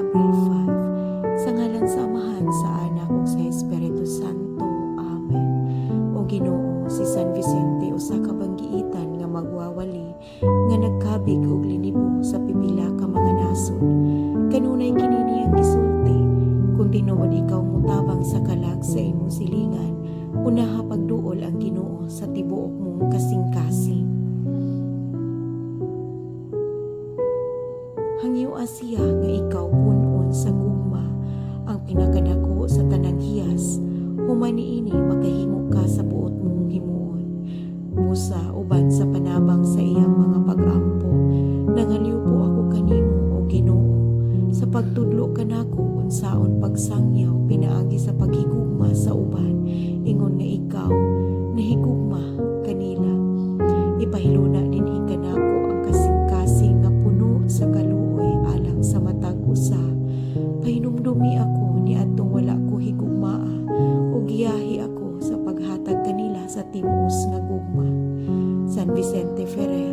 Abril 5. Sa ngalan sa Amahan, sa Anak ug sa Espiritu Santo. Amen. O Ginoo, si San Vicente usa ka banggiitan nga magwawali nga nagkabig og linibo sa pipila ka mga nasod. Kanunay kini niyang gisulti, kung tinuod ikaw mutabang sa kalag sa imong silingan, unaha pagduol ang Ginoo sa tibuok mong kasing-kasing. Hangyoa siya nga ikaw pun-on sa gugma, ang pinakadako sa tanang hiyas. Human niini, makahimo ka sa buot mong himuon. Busa uban sa panabang sa iyang mga pag-ampo, nangalyupo ako kanimo, o Ginoo, sa pagtudlo kanako unsaon pagsangyaw pinaagi sa paghigugma sa uban ingon nga ikaw nahigugma kanila. Ipahiluna dinhi kanako ang kasing-kasing nga puno sa kaluoy alang sa matag usa. Pahinumdumi ako niadtong wala ko higugmaa ug giyahi ako sa paghatag kanila sa timus nga gugma. San Vicente Ferrer.